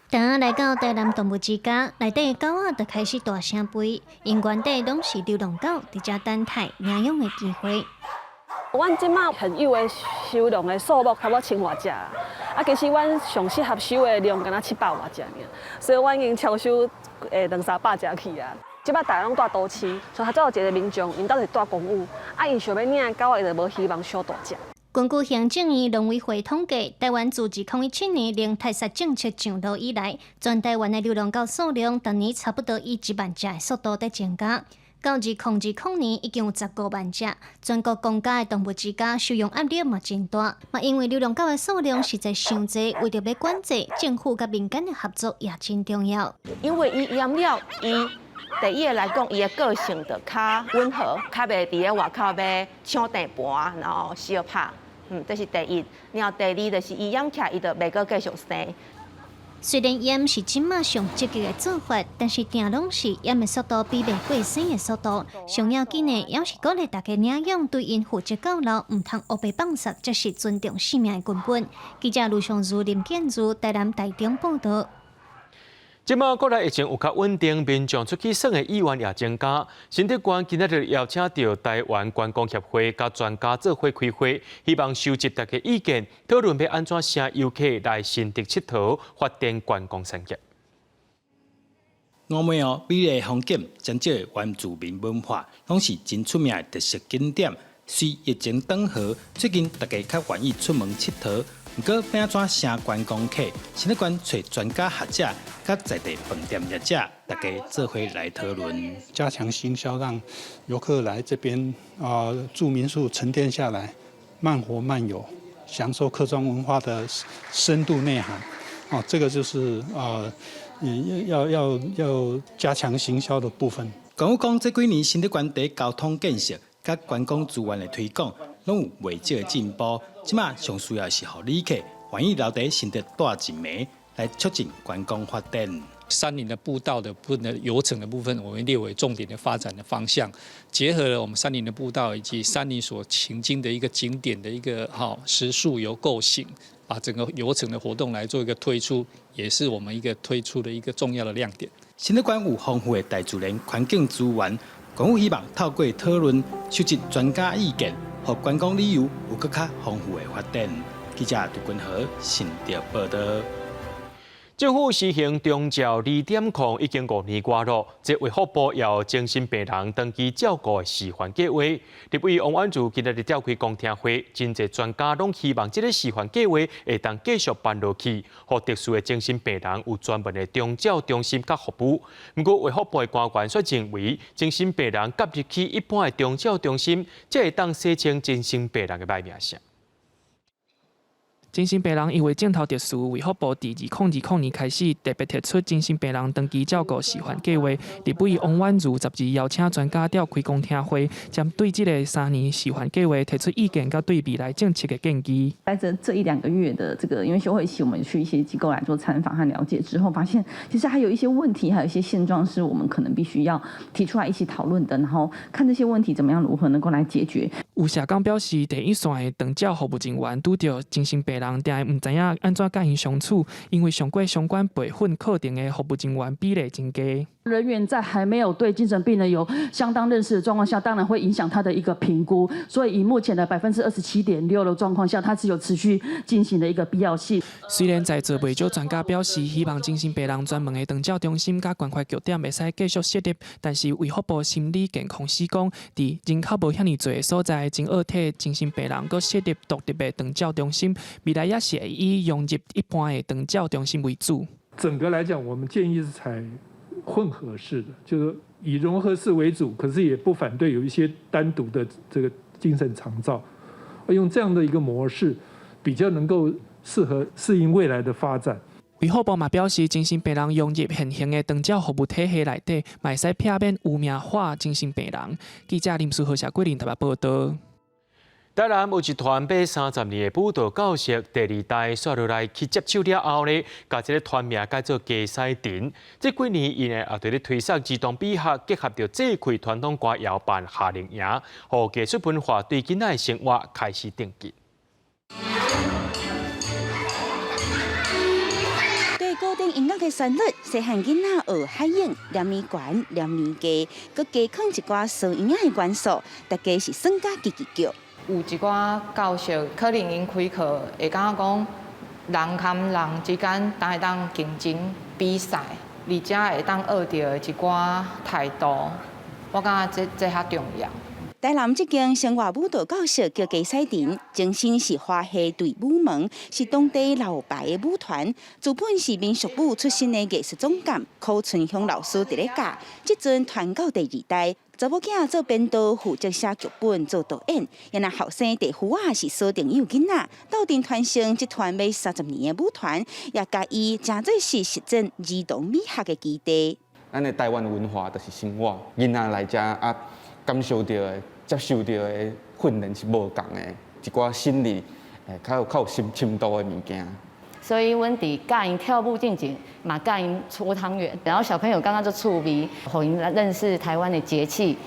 昨仔來到台南動物之家，內底的狗仔就開始大聲吠，𪜶原底攏是流浪狗，佇遮等待領養的機會。阮這馬現有的收容的數目差不多千外隻，啊，其實阮上適合收的量敢若700外隻爾，所以阮已經超收兩三百隻去啊。這擺大家攏蹛都市，像較早有一个民眾，𪜶兜是蹛公寓，啊，𪜶想欲領狗仔，伊就無希望收大隻。根據行政院農委會統計，台灣自2017年零刣殺政策上路以來，全台灣的流浪狗數量逐年差不多以1萬隻的速度佇增加。到2020年已經有15萬隻。全國公家的動物之家收容壓力嘛真大，嘛因為流浪狗的數量實在傷濟，為著欲管制，政府佮民間的合作也真重要。因為伊閹了，伊第一个來講，伊的個性就較溫和，較袂佇咧外口欲搶地盤，然後相拍。嗯，這是第一。然後第二就是伊養起來，伊就袂閣繼續生。雖然閹是這馬上積極的做法，但是定攏是閹的速度比袂過生的速度。上要緊的，猶是鼓勵大家領養，對𪜶負責到老，毋通烏白放殺，這是尊重生命的根本。記者盧尚如、林建如，台南台中報道。這馬國內疫情有較穩定，民眾出去耍的意願也增加。新竹縣今仔日邀請著台灣觀光協會佮專家做伙開會，希望收集大家意見，討論欲按怎吸遊客來新竹𨑨迌，發展觀光產業。五美湖美麗風景，真少的原住民文化，攏是真出名的特色景點。隨疫情轉好，最近大家較願意出門𨑨迌。毋過，欲按怎吸觀光客，新竹縣揣專家學者、佮在地飯店業者，大家做伙來討論，加強行銷，讓遊客來這邊啊住民宿沉澱下來，慢活慢遊，享受客莊文化的深度內涵。哦，這個就是啊，要加強行銷的部分。縣府講，這幾年新竹縣佇交通建設、佮觀光資源的推廣，攏有袂少的進步。這馬上需要是予旅客願意留佇新竹蹛一暝，來促進觀光發展。山林的步道的部分的遊程的部分，我們列為重點的發展的方向，結合了我們山林的步道以及山林所行經的一個景點的一個哈食宿遊購行，把整個遊程的活動來做一個推出，也是我們一個推出的一個重要的亮點。新竹縣有豐富的大自然環境資源，縣府希望透過討論，收集專家意見，予觀光旅遊有閣較豐富的發展。記者杜君和新竹報道。政府實行長照2.0已經5年外咯，這衛福部有精神病人長期照顧的示範計劃。立委王婉如今仔日召開公聽會，真濟專家攏希望這个示範計劃會當繼續辦落去，予特殊的精神病人有專門的長照中心佮服務。毋過衛福部的官員卻認為，精神病人納入去一般的長照中心，才會當洗清精神病人的䆀名聲。精神病人因為症頭特殊，衛福部佇2020年開始特別提出精神病人長期照顧示範計劃。立委王婉嫺12邀請專家召開公聽會，針對這个3年示範計劃提出意見，佮對未來政策的建議。在這一兩個月的這個，因為休會期，我們去一些機構來做參訪和了解之後，發現其實還有一些問題，還有一些現狀是我們可能必須要提出來一起討論的，然後看這些問題怎麼樣如何能夠來解決。有社工表示，第一線的長照服務人員拄著精神病人，定會毋知影按怎佮𪜶相處，因為上過相關培訓課程的服務人員比例真低。人員在還沒有對精神病人有相當認識的狀況下，當然會影響他的一個評估。所以以目前的27.6%的狀況下，它是有持續進行的一個必要性。雖然在座袂少專家表示，希望精神病人專門的長照中心佮關懷據點會使繼續設立，但是衛福部心理健康司講，佇人口無遐爾濟的所在，真愛替精神病人閣設立獨立的長照中心，未來也是會以融入一般的長照中心為主。整個來講，我們建議是採混合式的，就是以融合式為主，可是也不反對有一些單獨的這個精神長照，用這樣的一個模式，比較能夠適合適應未來的發展。衛福部嘛表示，精神病人融入現行的長照服務體系內底，嘛會使避免污名化精神病人。記者林書豪、謝桂林台北報道。台南有一團爬30年的舞蹈教室，第二代煞落來去接手了後呢，共這个團名改做雞屎藤。這幾年，𪜶也佇咧推捒兒童美學，結合著這塊傳統歌謠辦夏令營，予藝術文化對囡仔的生活開始定義。對古典音樂的旋律，細漢囡仔學海湧、連年懸、連年低，閣加囥一寡雙音仔的元素，大家是耍甲吱吱叫。有一寡教室，可能𪜶開課會感覺講，人佮人之間當會當競爭比賽，而且會當學著的一寡態度，我感覺這較重要。台南這間生活舞蹈教室叫雞屎藤，前身是華夏隊舞門，是當地老牌的舞團。自本是民俗舞出身的藝術總監柯春香老師佇咧教，這陣傳到第二代。查某囝做編導，負責寫劇本、做導演。𪜶若後生弟婦仔是鎖定有囡仔，鬥陣傳承這團欲30年的舞團，也共伊誠做是實踐兒童美學的基地。咱的台灣文化就是生活，囡仔來遮啊，感受著的、接受著的訓練是無仝的，一寡心理較有深度的物件。所以，阮佇教𪜶跳舞進前，嘛教𪜶搓湯圓，然後小朋友感覺足趣味，予𪜶認識台灣的節氣。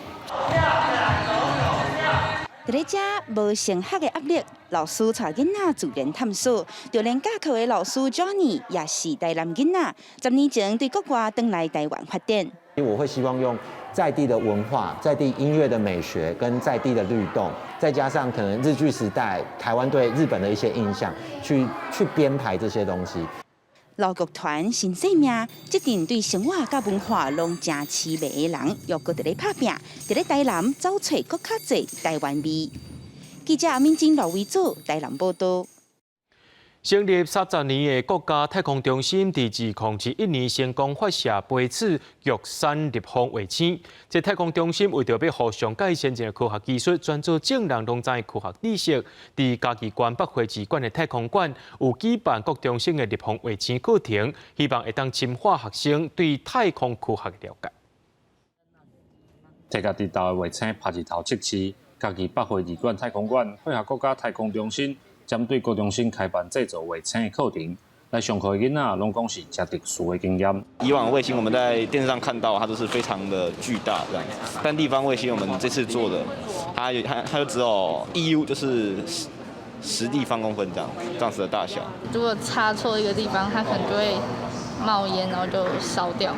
佇咧遮無升學的壓力，老師帶囡仔自然探索，就連教課的老師 Johnny 也是台南囡仔，10年前對國外轉來台灣發展。我會希望用在地的文化、在地音樂的美學跟在地的律動，再加上可能日據時代台灣對日本的一些印象，去編排這些東西。老劇團新生命，這陣對生活佮文化攏誠癡迷的人，又閣佇咧拍拚，佇咧台南走揣閣較濟台灣味。記者阿敏晶、羅維祖台南報道。成立30年的國家太空中心，佇2021年成功發射飛次玉山立方衛星。這太空中心為著欲予上蓋先進的科學技術，轉做眾人攏知的科學知識。佇嘉義縣北花旗館的太空館有舉辦國中生的立方衛星課程，希望會當深化學生對太空科學的了解。摕家己兜的衛星拍日頭測試，嘉義北花旗館太空館配合國家太空中心。針對國中生開辦製造衛星的課程，來上課的囡仔攏講是誠特殊的經驗。以往衛星我們在電視上看到，它都是非常的巨大這樣子，但立方衛星我們這次做的，它就只有1 U，就是10立方公分這樣子的大小。如果插錯一個地方，它可能就會冒煙，然後就燒掉。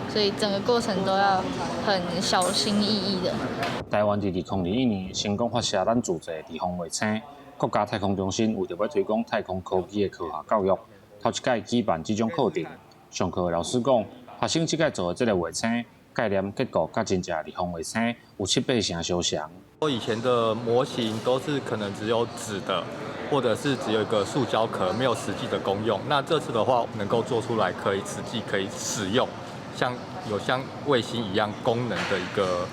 所以整個過程都要很小心翼翼的。台灣佇2021年成功發射咱自製的立方衛星。國家太空中心為著欲推廣太空科技的科學教育，頭一擺舉辦這種課程。上課的老師講，學生這擺做的這个衛星概念結構，佮真正立方衛星有七八成相像。我以前的模型都是可能只有紙的，或者是只有一個塑膠殼，沒有實際的功用。那這次的話，能夠做出來可以實際可以使用，像有像衛星一樣功能的一個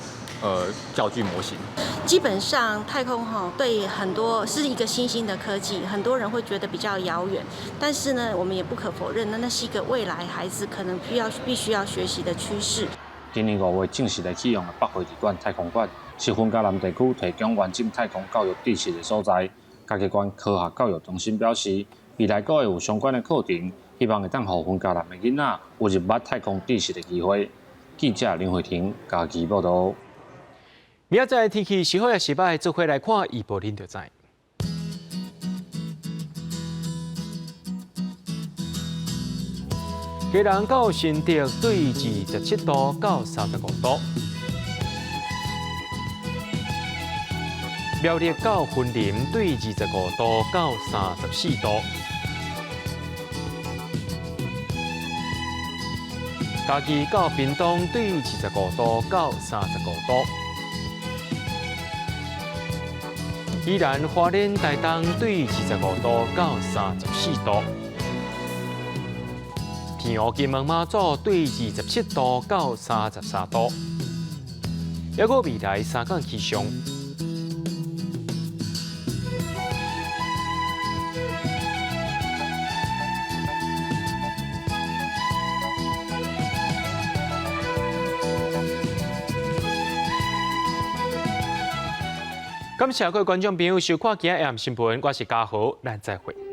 教具模型。基本上太空哈對很多是一個新興的科技，很多人會覺得比較遙遠，但是呢，我們也不可否認，那是一個未來孩子可能需要必須要學習的趨勢。今年5月正式來啟用的北回館太空館，是雲嘉南地區提供完整太空教育知識的所在。嘉義縣科學教育中心表示，未來閣會有相關的課程，希望會當予雲嘉南的囡仔有入捌太空知識的機會。記者林慧婷嘉義報導。明仔載天氣是好抑是䆀，做伙來看預報，恁就知。基隆到新竹對27度到35度，苗栗到雲林對25度到34度，嘉義到屏東對25度到35度，宜蘭花蓮台東對25度到34度。澎湖金門馬祖對27度到33度，抑閣未來三工氣象。感謝各位觀眾朋友收看今仔日新聞，我是嘉豪，咱再會。